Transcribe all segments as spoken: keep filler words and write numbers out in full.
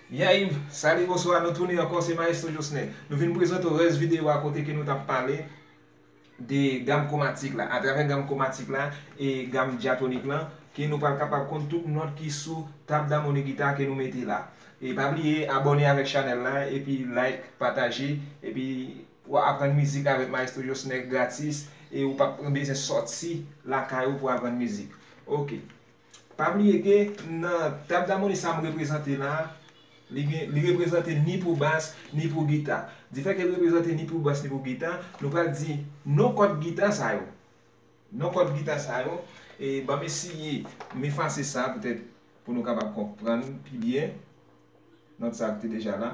Yay, salut, bonswa, nou tounen ankò, se Maestro Josner. Nou vin prezante w rès videyo a kote ke nou t ap pale de gam kwomatik la. Atravè gam kwomatik la e gam dyatonik lan, ke nou pral kapab konn tout nòt ki sou tab damoni gita ke nou mete la. E pa bliye abòne avèk chanèl la, epi like, pataje, epi w a aprann mizik avèk Maestro Josner gratis, e ou p ap bezwen sòti lakay ou pou aprann mizik. Ok. Pa bliye ke nan tab damoni sa m reprezante la, li gen, li reprezante ni pou bas, ni pou gita. Difè ke l reprezante ni pou bas, ni pou gita, nou pral di non kòd gita sa yo. Non kòd gita sa yo. E ban m eseye m efase sa, petèt, pou nou kapab konprann pi byen nòt sa ki te deja la.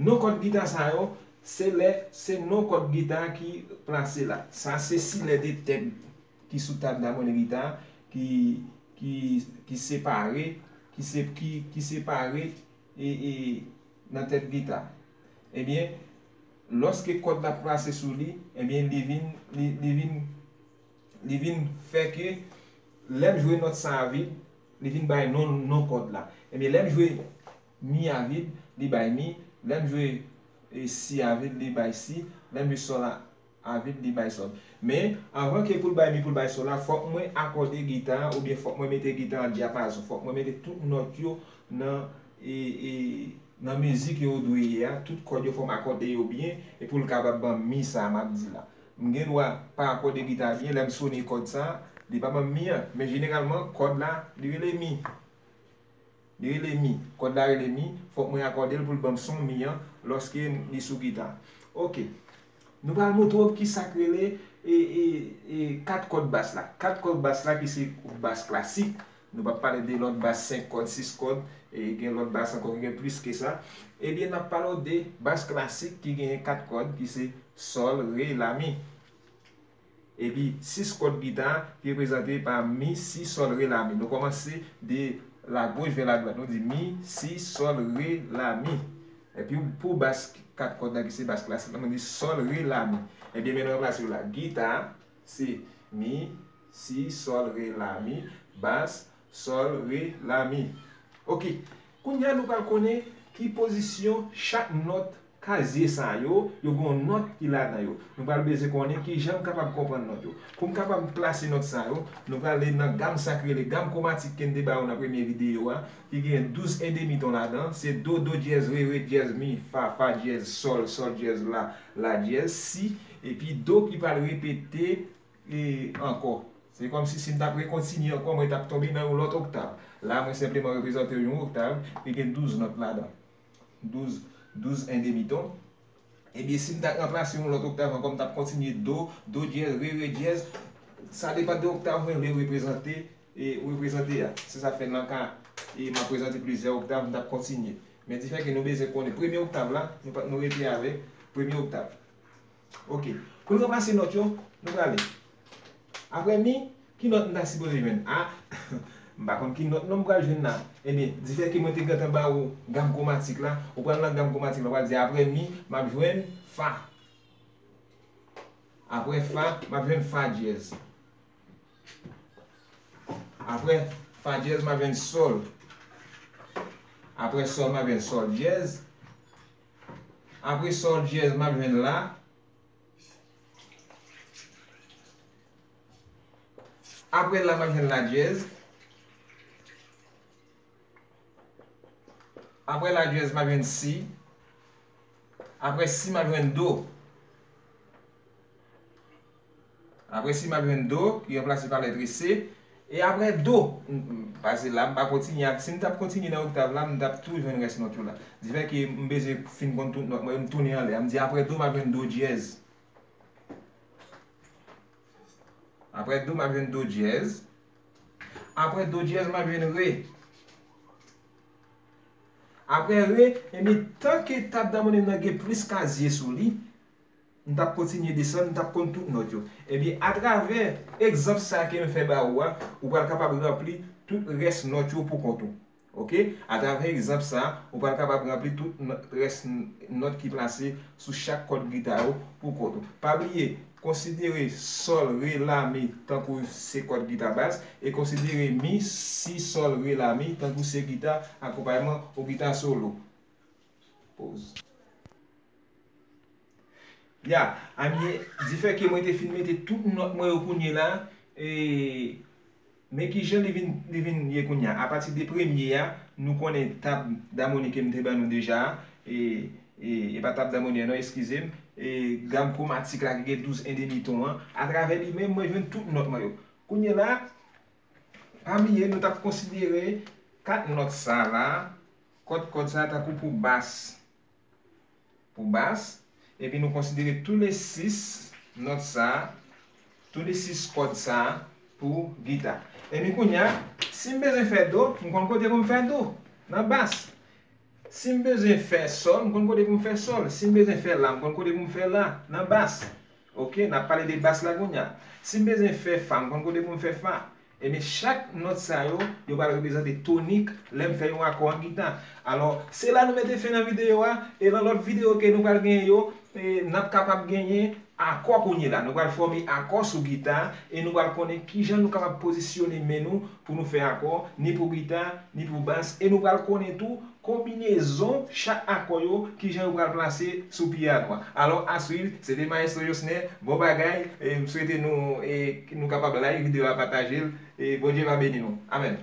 Non kòd gita sa yo, se lè se non kòd gita ki plase la. Sa se silè de tèt ki sou tab damoni gita ki, ki, ki separe, ki se, ki, ki separe e, e nan tèt gita. Ebyen, lòske kòd la plase sou li, ebyen, li vin, li, li vin, li vin fè ke lè m jwe nòt sa a vid, li vin bay non, non kòd la. Ebyen, lè m jwe mi a vid, li bay mi. Lè m jwe, e, si a vid, li bay si. Lè m jwe sòl a, a vid, li bay sòl. Men, anvan ke pou l bay mi, pou l bay sòl la, fòk mwen akòde gita a, oubyen fòk mwen mete gita an dyapazon. Fòk mwen mete tout nòt yo nan, e, e, nan mezi ke yo dwe ye a. Tout kòd yo fòk m akòde yo byen, e pou l kapab ban mi sa a m ap di la. M gen dwa pa akòde gita a byen, lè m sone kòd sa a, li pa ban m mi an. Men jeneralman, kòd la, li rele mi. Li rele mi. Kòd la rele mi. Fòk mwen akòde l pou l ban m son mi an lòske li sou gita. Ok. Nou pral montre w kisa k rele, e, e, e, kat kòd bas la. Kat kòd bas la ki se bas klasik. Nou p ap pale de lòt bas senk kòd, sis kòd. E gen lòt bas ankò ki gen plis ke sa. Ebyen, n ap pale w de bas klasik ki genyen kat kòd ki se sòl, re, la, mi. Epi sis kòd gita ki reprezante pa mi, si, sòl, re, la, mi. Nou kòmanse de la gauche vers la droite. Nou di mi, si, sòl, re, la, mi. Epi pou bas kat kòd la ki se bas klasik la, mwen di sòl, re, la, mi. Ebyen, men nou ranplase yo la. Gita se mi, si, sòl, re, la, mi. Bas, sòl, re, la, mi. Ok. Kounye a nou pral konnen ki pozisyon chak nòt kazye sa yo, yo gen yon nòt ki ladan yo. Nou pral bezwen konnen kijan m kapab konprann nòt yo. Pou m kapab plase nòt sa yo, nou pral ale nan gam sa k rele gam kwomatik ke m te ba w nan premye videyo a, ki gen douz endemiton ladan. Se do, do dyèz, re, re dyèz, mi, fa, fa dyèz, sòl, sòl dyèz, la, la dyèz, si, epi do ki pral repete e ankò. Se kòmsi si m t ap rekontinye ankò, mwen t ap tonbe nan yon lòt oktav. La, mwen senpleman reprezante yon oktav ki gen douz nòt ladan. Douz, douz endemiton. Ebyen, si m t ap ranplase yon lòt oktav ankò, m t ap kontinye do, do dyèz, re, re dyèz. Sa depann de oktav mwen vle reprezante, e reprezante a. Se sa k fè nan ka, e m ap prezante plizyè oktav, m t ap kontinye. Men difè ke nou bezwen konnen premye oktav la, nou pa, nou rete avèk premye oktav. Ok. Pou n ranplase nòt yo, nou prale. Apre mi, ki nòt m ta sipoze jwenn? A, m pa konn ki nòt non m pral jwenn la. Ebyen, difè ke mwen te gentan ba ou gam kwomatik la, ou pral nan gam kwomatik la, ou pral di apre mi, m ap jwenn fa. Apre fa, m ap jwenn fa dyèz. Apre fa dyèz, m ap jwenn sòl. Apre sòl, m ap jwenn sòl dyèz. Apre sòl dyèz, m ap jwenn la. Apre la, m ap jwenn la dyèz. Apre la dyèz, m ap jwenn si. Apre si, m ap jwenn do. Apre si, m ap jwenn do, ki ranplase pa lèt se. E apre do, m, m, pase la, m pa kontinye ak, si m t ap kontinye nan oktav la, m t ap tou jwenn rès nòt yo la. Difè ke m bezwen fin konn tout nòt mwen, m tounen anlè. M di apre do, m ap jwenn do dyèz. Apre do, m ap jwenn do dyèz. Apre do dyèz, m ap jwenn re. Apre re, ebyen, tanke tab damoni m nan gen plis kazye sou li, m t ap kontinye desann, m t ap konn tout nòt yo. Ebyen, atravè egzanp sa ke m fè ba ou a, ou pral kapab ranpli tout rès nòt yo pou kont ou. Ok? Atravè egzanp sa, ou pral kapab ranpli tout nò-, rès n-, nòt ki plase sou chak kòd gita yo pou kont ou. Pa bliye, Konsidere sòl, re, la, mi tankou se kòd gita bas, e konsidere mi, si, sòl, re, la, mi tankou se gita akonpayman ou gita solo. Pause. Ya, amye, difè ke mwen te fin mete tout nòt mwen yo kounye la, e, men kijan li vin, li vin ye kounye a. Apati de premye a, nou konnen tab damoni ke m te ban nou deja a, e, e, e pa tab damoni an non, eskize m, e, gam kwomatik la ki gen douz en demi ton an, atravè li menm, mwen jwenn tout nòt mwen yo. Kounye la, pa bliye, nou t ap konsidere kat nòt sa la, kòd, kòd sa tankou pou bas, pou bas, epi nou konsidere tou le sis nòt sa, tou le sis kòd sa pou gita. Epi kounye a, si m bezwen fè do, m konn kote pou m fè do, nan bas. Si m bezwen fè sòl, m konn kote pou m fè sòl. Si m bezwen fè la, m konn kote pou m fè la, nan bas. Oke, n ap pale de bas la kounye a. Si m bezwen fè fa, m konn kote pou m fè fa. Ebyen, chak nòt sa yo, yo pral reprezante tonik lè m fè yon akò an gita. Alò, se la nou mete fen nan videyo a, e nan lòt videyo ke nou pral genyen yo, e, n ap kapab genyen akò kounye la. Nou pral fòme akò sou gita, e nou pral konnen kijan nou kapab pozisyone men nou pou nou fè akò, ni pou gita, ni pou bas, e nou pral konnen tou konbinezon chak akò yo, kijan yo pral plase sou pyano a. Alò, aswiv, se te Maestro Josner, bon bagay, e m swete nou, e, nou kapab like videyo a, pataje l, e Bondye va beni nou. Amèn.